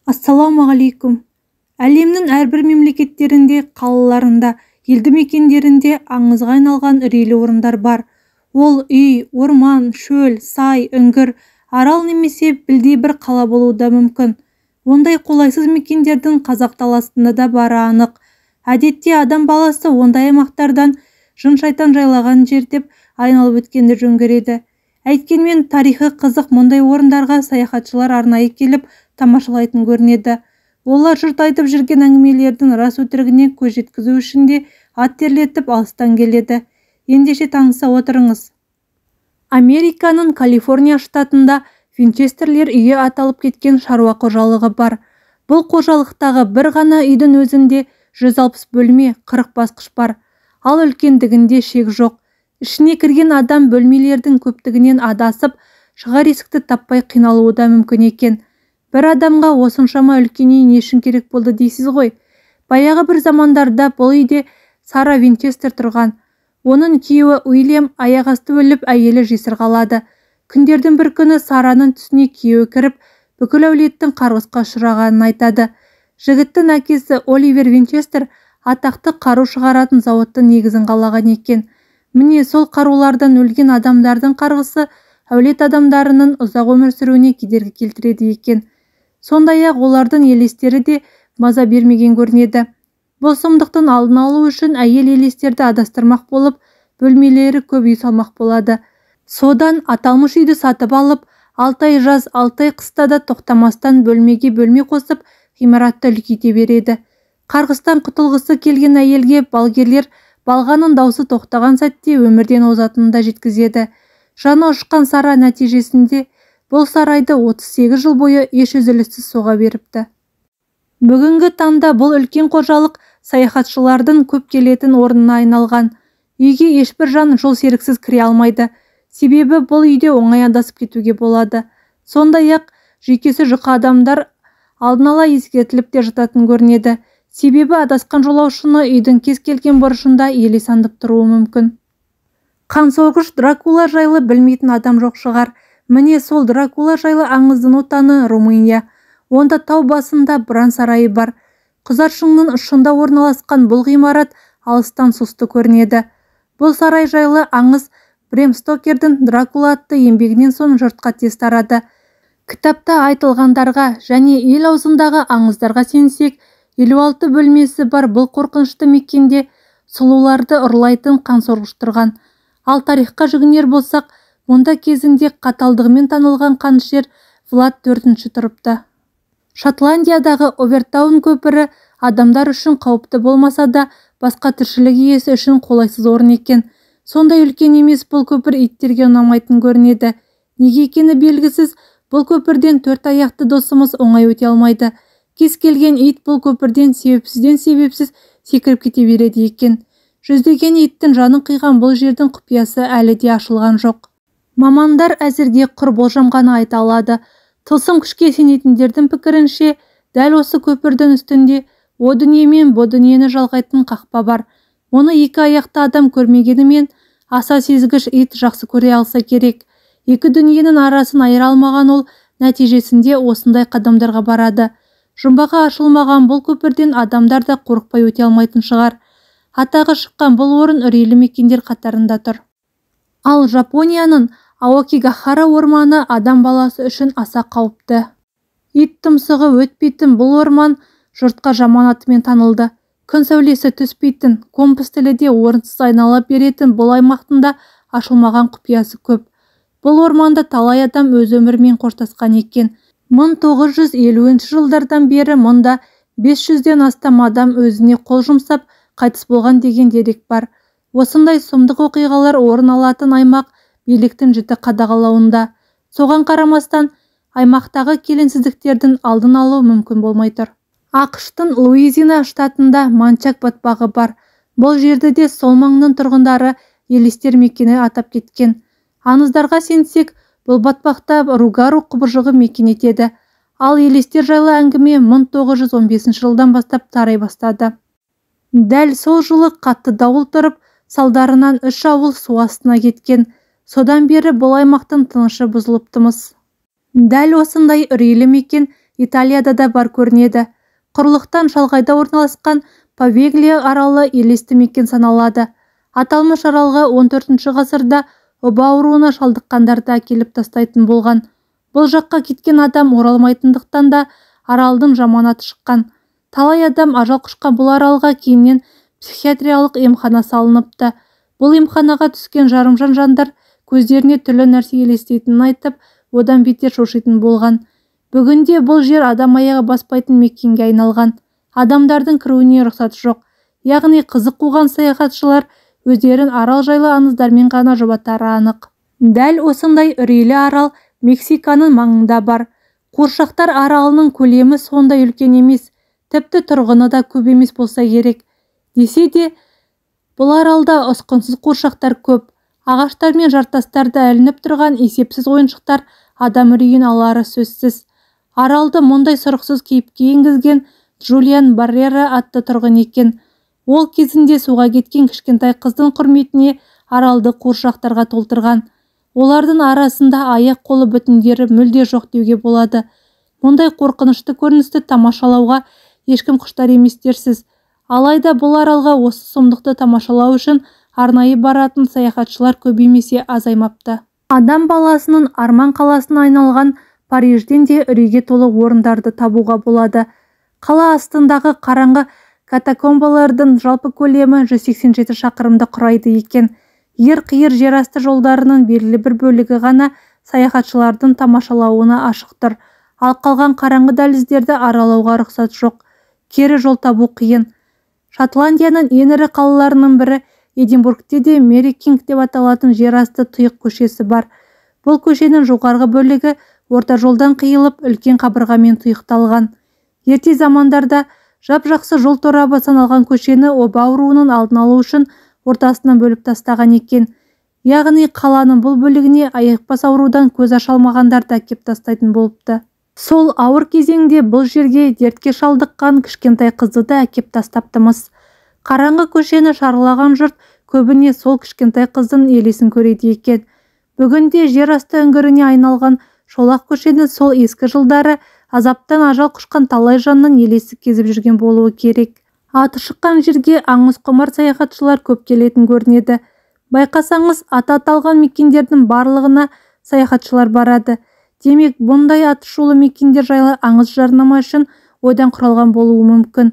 Ассалаумағалейкум! Әлемнің әрбір мемлекеттерінде, қалаларында, елді мекендерінде аңызға айналған үрейлі орындар бар. Ол үй, орман, шөл, сай, үңгір, арал немесе білдей бір қала болуы да мүмкін. Ондай қолайсыз мекендердің қазақ даласында да бары анық. Әдетте адам баласы ондай аймақтардан жын-шайтан жайлаған жер деп айналып өткенді жөн көреді. Әйткенмен тарихы қызық мұндай орындарға саяхатшылар арнайы келіп тамашалайтын көрінеді. Олар жұрт айтып жүрген әңгімелердің рас өтірігіне көз жеткізу үшін де ат терлетіп алыстан келеді. Ендеше таныса отырыңыз. Американың Калифорния штатында Винчестерлер үйі аталып кеткен шаруа қожалығы бар. Бұл қожалықтағы бір ғана үйдің өзінде 160 бөлме, 40 басқыш бар. Ал үлкендігінде шек жоқ. Ішіне кірген адам бөлмелердің көптігінен адасып, шығар есікті таппай қиналуы да мүмкін екен. Бір адамға осыншама үлкен үй не үшін керек болды дейсіз ғой. Баяғы бір замандарда бұл үйде Сара Винчестер тұрған. Оның күйеуі Уильям аяқ асты өліп, әйелі жесір қалады. Күндердің бір күні Сараның түсіне күйеуі кіріп, бүкіл әулеттің қарғысқа ұшырағанын айтады. Жігіттің әкесі Оливер Винчестер атақты қару шығаратын зауыттың негізін қалаған екен. Міне, сол қарулардан өлген адамдардың қарғысы әулет адамдарының ұзақ өмір сүруіне кедергі келтіреді екен. Сондай-ақ олардың елестері де маза бермеген көрінеді. Бұл сұмдықтың алдын алу үшін әйел елестерді адастырмақ болып, бөлмелері көп үй салмақ болады. Содан аталмыш үйді сатып алып, 6 ай жаз, 6 ай қыста да тоқтамастан бөлмеге бөлме қосып, ғимаратты үлкейте береді. Қарғыстан құтылғысы келген әйелге балгерлер балғаның даусы тоқтаған сәтте өмірден озатынын да жеткізеді. Жаны ұшқан Сара нәтижесінде бұл сарайды 38 жыл бойы еш үзіліссіз соға беріпті. Бүгінгі таңда бұл үлкен қожалық саяхатшылардың көп келетін орнына айналған. Үйге ешбір жан жол серіксіз кіре алмайды. Себебі бұл үйде оңай адасып кетуге болады. Сондай-ақ жүйкесі жұқа адамдар алдын ала ескертіліп те жататын көрінеді. Себебі адасқан жолаушыны үйдің кез келген бұрышында елес аңдып тұруы мүмкін. Қансорғыш Дракула жайлы білмейтін адам жоқ шығар. Міне, сол Дракула жайлы аңыздың отаны Румыния. Онда тау басында Бран сарайы бар. Құзар шыңның ұшында орналасқан бұл ғимарат алыстан сұсты көрінеді. Бұл сарай жайлы аңыз Брем Стокердің Дракула атты еңбегінен соң жұртқа тез тарады. Кітапта айтылғандарға және ел аузындағы аңыздарға сенсек, 56 бөлмесі бар бұл қорқынышты мекенде сұлуларды ұрлайтын қансорғыш тұрған. Ал тарихқа жүгінер болсақ, мұнда кезінде қаталдығымен танылған қанішер Влад IV тұрыпты. Шотландиядағы Овертаун көпірі адамдар үшін қауіпті болмаса да, басқа тіршілік иесі үшін қолайсыз орын екен. Сондай үлкен емес бұл көпір иттерге ұнамайтын көрінеді. Неге екені белгісіз, бұл көпірден төрт аяқты досымыз оңай өте алмайды. Кез келген ит бұл көпірден себепсізден себепсіз секіріп кете береді екен. Жүздеген иттің жанын қиған бұл жердің құпиясы әлі де ашылған жоқ. Мамандар әзірге құр болжам ғана айта алады. Тылсым күшке сенетіндердің пікірінше, дәл осы көпірдің үстінде о дүние мен бұ дүниені жалғайтын қақпа бар. Оны екі аяқты адам көрмегенімен, аса сезгіш ит жақсы көре алса керек. Екі дүниенің арасын айыра алмаған ол нәтижесінде осындай қадамдарға барады. Жұмбағы ашылмаған бұл көпірден адамдар да қорықпай өте алмайтын шығар. Атағы шыққан бұл орын үрейлі мекендер қатарында тұр. Ал Жапонияның Аокигахара орманы адам баласы үшін аса қауіпті. Ит тұмсығы өтпейтін бұл орман жұртқа жаман атымен танылды. Күн сәулесі түспейтін, компас тілі де орынсыз айнала беретін бұл аймақтың да ашылмаған құпиясы көп. Бұл орманда талай адам өз өмірімен қоштасқан екен. 1950 жылдардан бері мұнда 500-ден астам адам өзіне қол жұмсап, қайтыс болған деген дерек бар. Осындай сұмдық оқиғалар орын алатын аймақ биліктің жіті қадағалауында. Соған қарамастан, аймақтағы келеңсіздіктердің алдын алу мүмкін болмай тұр. АҚШ-тың Луизиана штатында Манчак батпағы бар. Бұл жерді де сол маңның тұрғындары елестер мекені атап кеткен. Аңыздарға сенсек, бұл батпақта Ругару құбыжығы мекен етеді. Ал елестер жайлы әңгіме 1915 жылдан бастап тарай бастады. Дәл сол жылы қатты дауыл тұрып, салдарынан 3 ауыл су астына кеткен. Содан бері бұл аймақтың тынышы бұзылыптымыз. Дәл осындай үрейлі мекен Италияда да бар көрінеді. Құрлықтан шалғайда орналасқан Повеглия аралы елесті мекен саналады. Аталмыш аралға 14 ғасырда оба ауруына шалдыққандарды әкеліп тастайтын болған. Бұл жаққа кеткен адам оралмайтындықтан да аралдың жаман аты шыққан. Талай адам ажал құшқан бұл аралға кейіннен психиатриялық емхана салыныпты. Бұл емханаға түскен жарымжан жандар көздеріне түрлі нәрсе елестейтінін айтып, одан бетер шошитын болған. Бүгінде бұл жер адам аяғы баспайтын мекенге айналған. Адамдардың кіруіне рұқсат жоқ. Яғни қызық қуған саяхатшылар өздерін арал жайлы аңыздармен ғана жұбатары анық. Дәл осындай үрейлі арал Мексиканың маңында бар. Қуыршақтар аралының көлемі сондай үлкен емес, тіпті тұрғыны да көп емес болса керек. Десе де, бұл аралда ұсқынсыз қуыршақтар көп. Ағаштар мен жартастарда ілініп тұрған есепсіз ойыншықтар адам үрейін алары сөзсіз. Аралды мұндай сұрықсыз кейіпке енгізген Джулиан Баррера атты тұрғын екен. Ол кезінде суға кеткен кішкентай қыздың құрметіне аралды қуыршақтарға толтырған. Олардың арасында аяқ-қолы бүтіндері мүлде жоқ деуге болады. Мұндай қорқынышты көріністі тамашалауға ешкім құштар емес дерсіз. Алайда бұл аралға осы сұмдықты тамашалау үшін арнайы баратын саяхатшылар көбеймесе азаймапты. Адам баласының арман қаласына айналған Парижден де үрейге толы орындарды табуға болады. Қала астындағы қараңғы катакомбалардың жалпы көлемі 187 шақырымды құрайды екен. Ер-қиыр жерасты жолдарының белгілі бір бөлігі ғана саяхатшылардың тамашалауына ашық тұр. Ал қалған қараңғы дәліздерді аралауға рұқсат жоқ. Кері жол табу қиын. Шотландияның ең ірі қалаларының бірі Эдинбургте де Мэри Кинг деп аталатын жерасты тұйық көшесі бар. Бұл көшенің жоғарғы бөлігі орта жолдан қиылып, үлкен қабырғамен тұйықталған. Ерте замандарда жап-жақсы жол торабы саналған көшені оба ауруының алдын алу үшін ортасынан бөліп тастаған екен. Яғни қаланың бұл бөлігіне айықпас аурудан көз аша алмағандарды әкеп тастайтын болыпты. Сол ауыр кезеңде бұл жерге дертке шалдыққан кішкентай қызды да әкеп тастаптымыз. Қараңғы көшені шарлаған жұрт көбіне сол кішкентай қыздың елесін көреді екен. Бүгінде жер асты үңгіріне айналған шолақ көшені сол ескі жылдары азаптан ажал құшқан талай жанның елесі кезіп жүрген болуы керек. Аты шыққан жерге аңыз құмар саяхатшылар көп келетін көрінеді. Байқасаңыз, аты аталған мекендердің барлығына саяхатшылар барады. Демек, бұндай атышулы мекендер жайлы аңыз жарнама үшін ойдан құралған болуы мүмкін.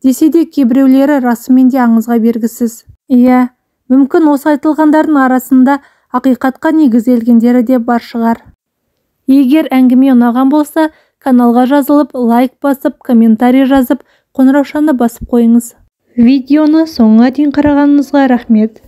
Десе де кейбіреулері расымен де аңызға бергісіз. Иә, мүмкін осы айтылғандардың арасында ақиқатқа негізделгендері де бар шығар. Егер әңгіме ұнаған болса, каналға жазылып, лайк басып, комментарий жазып, қоңыраушаны басып қойыңыз. Видеоны соңына дейін қарағаныңызға рахмет.